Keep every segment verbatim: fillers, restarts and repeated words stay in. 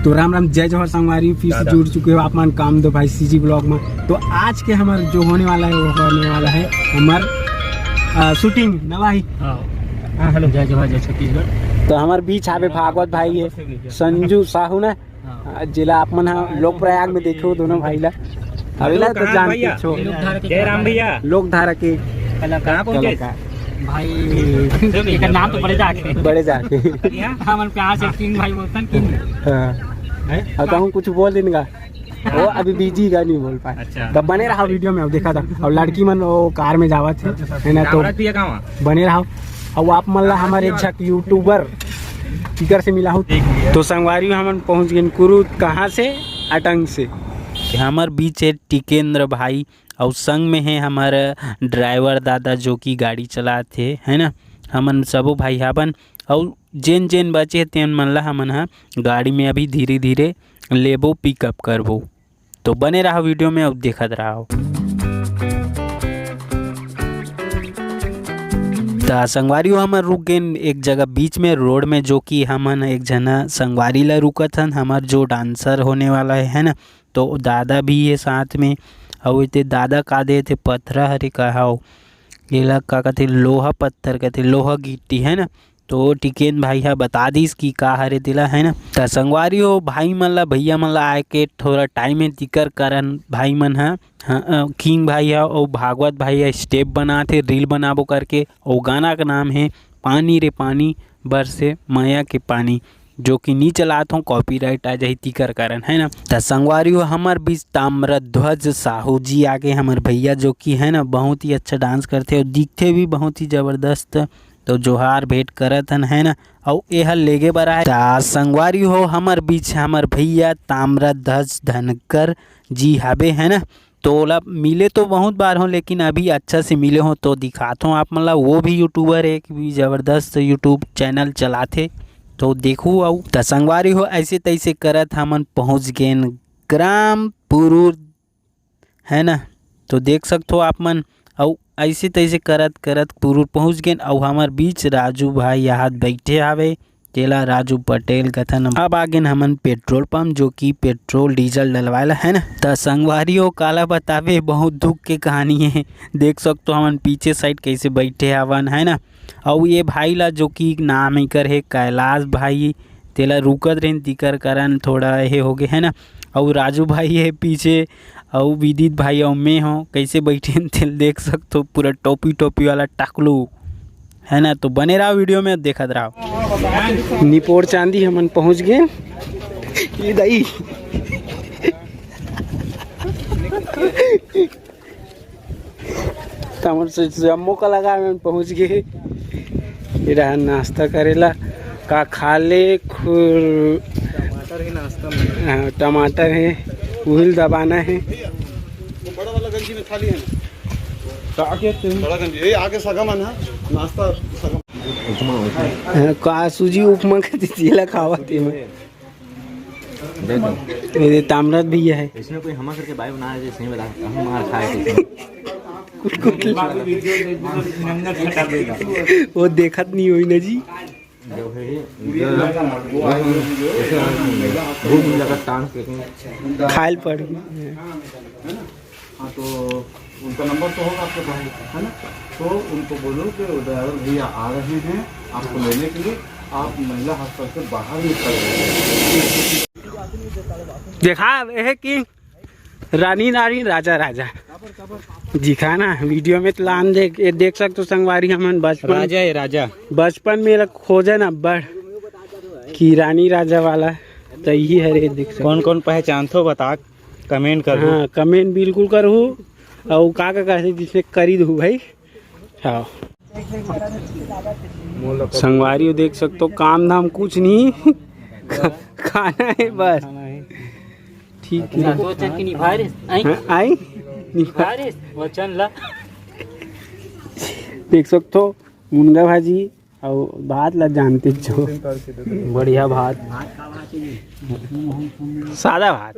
तो राम राम, जय जोहार संगवारी, फिर से दादा। जुड़ चुके हो आप मन काम दो भाई सीजी ब्लॉग में। तो आज के हमार जो होने वाला है, वो होने वाला है हमार, आ, शूटिंग ना भाई। हाँ। हाँ, हेलो, जय जोहार, जय छत्तीसगढ़। तो हमार बीच हावे भागवत भाई है, संजू साहू ना, हाँ। आ, जिला आप मन हा लोक प्रयाग में देखे हो दोनों भाई ला। अभी ला तो कहाँ जान भैया? के छो। लोक धारा के जय राम भैया। लोक धारा के कलाकार। कहाँ पहुँचे? कलाकार। भाई, एकर नाम तो बड़े जाके। बड़े जाके। हाँ, हमन प्यार से किंग भाई बोलतन, किंग। हाँ। हैं? अब कहूँ कुछ बोल देने का। वो अभी बिजी का, नहीं बोल पाए। अच्छा। तब बने रहा वीडियो में, अब देखा था। और लड़की मन वो कार में जावत है, है ना, तो कामराज भैया कहाँ? बने रहो। और आप मन ला हमारे एक झक यूट्यूबर टिकर से मिला हूँ। तो संगवारी हमन पहुँच गए कुरुद, कहाँ से? अटंग से। हमर बीच है टिकेंद्र भाई, अउ संग में है हमर ड्राइवर दादा, जो कि गाड़ी चलात हे, है ना। हमन सबो भाई हाबन, अउ जेन जेन बचे हे, तेन मन ला हमन ह गाड़ी में अभी धीरे धीरे लेबो, पिकअप करबो। तो बने रहा वीडियो में, अउ देखत रहा। त संगवारी हो, हमन रुक गेन एक जगह बीच में रोड में, जो कि हमन एक झना संगवारी ला रुकत हन, हमर जो डांसर होने वाला है, है ना। तो दादा भी है साथ में, अउ एते दादा का दे थे पथरा हरे का हव, एला का कथे, लोहा पत्थर कथे, लोहा गिट्टी, है ना। तो टिकेन भाई हा बता दिस कि का हरे तेला, है ना। त संगवारी हो, भाई मन ला, भैया मन ला आए के थोड़ा टाइम है, तिकर कारण भाई मन हा, हाँ, अ, किंग भाई हा अउ भागवत भाई हा स्टेप बनात हे, रील बनाबो करके। अउ गाना का नाम है पानी रे पानी बरसे मया के पानी, जो कि नी चलात हों, कॉपीराइट आ जाही, तिकर कारण, है ना। त संगवारी हो, हमर बीच ताम्रध्वज साहू जी आगे, हमर भैया, जो कि, है ना, बहुत ही अच्छा डांस करथे अउ दिखथे भी बहुत ही जबरदस्त। तो जोहार भेंट करत हन, है ना, अउ एहर लेगे बर आए। त संगवारी हो, हमर बीच हमर भैया ताम्रध्वज धनकर जी हाबे, है ना। तो ओला मिले तो बहुत बार हों, लेकिन अभी अच्छा से मिले हों तो दिखात हों आप मन ला। वो भी यूट्यूबर है, एक भी जबरदस्त यूट्यूब चैनल चलाथे, तो देखू। अउ त संगवारी हो, ऐसे तैसे करत हमन पहुँच गेन ग्राम पुरूर, है ना। तो देख सकथो आप मन, अउ ऐसे तैसे करत करत पुरूर पहुँच गेन। अउ हमर बीच राजू भाई यहाँ बैठे हावे, तेला राजू पटेल कथन। अब आ गेन हमन पेट्रोल पंप, जो कि पेट्रोल डीजल डलवाए ला, है ना। त संगवारी हो, काला बताबे, बहुत दुख के कहानी है। देख सकथो हमन पीछे साइड कैसे बैठे हवन, है ना। अउ ये भाई ला, जो कि नाम एकर है कैलाश भाई, तेला रुकत रहिन, तिकर कारण थोड़ा हे होगे, है ना। अउ राजू भाई है पीछे, अउ विदित भाई अउ मैं हों, कैसे बैठे हन तेल देख सकथो, पूरा टोपी टोपी वाला टकलू, है ना। तो बने रहा वीडियो में, देखत रहा। निपोर चांदी हमन पहुँच गेन। ये दाई। त हमर से जम्मो कलाकार मन पहुँच गे। ये रहा नाश्ता करेला, का खा ले खुर-, टमाटर है नाश्ता में। हाँ, टमाटर है, उहिल दबाना है। वो बड़ा वाला गंजी में थाली है ना? बड़ा गंजी, ये आगे सगम है ना, नाश्ता सगम। हाँ, का सूजी उपमा के दीजिए ला खावा थे मैं। देखो। ये ताम्रत भैया है। इसमें कोई हमा करके बाय बना है, इसमें बता, हम मार खाए थे। कुट कुट। वो देखत नहीं होई ना जी। जो है, जो है, भूख लगा, टांग पे खाइल पड़ गई। हाँ, तो उनका नंबर तो होगा आपके पास, है ना? तो उनको बोलो कि वो ड्राइवर भैया आ रहे हैं आपको लेने के लिए, आप महिला हॉस्टल से बाहर निकल जाइए। देखा, ये है कि रानी नारी, राजा राजा। दिखा ना, वीडियो में तो लान देख, ये देख सकते हो संगवारी, हमन बचपन, राजा है, राजा। बचपन में एला खोजे ना बड़ कि रानी राजा वाला, तो यही है रे, देख सकते। कौन कौन पहचानथो, बता, कमेंट करहू। हाँ, कमेंट बिल्कुल करहू। अउ का का कहे जिसने करी दू भाई। हाँ। संगवारी हो, देख सकते हो, काम धाम कुछ नहीं, खा-, खाना है बस। ठीक है। तो वचन की निभा रे, आई? हाँ, आई? निभा। निभा रे, वचन ला। देख सकते हो, मुनगा भाजी अउ भात ला जानते जो। बढ़िया भात। सादा भात।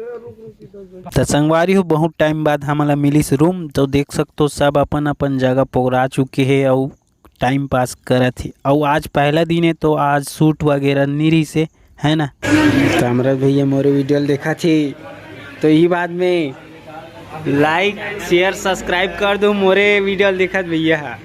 त संगवारी हो, बहुत टाइम बाद हमला मिलिस रूम, तो देख सकतो सब अपन अपन जगह पोगरा चुके हे अउ टाइम पास करत हे। अउ आज पहला दिन हे, तो आज शूट वगैरह नी रहिस हे, है ना? ताम्रध्वज भैया मोरे वीडियो ल देखत हे, तो यही बात में like, share, subscribe कर दो मोरे वीडियो ल देखत भैया हा।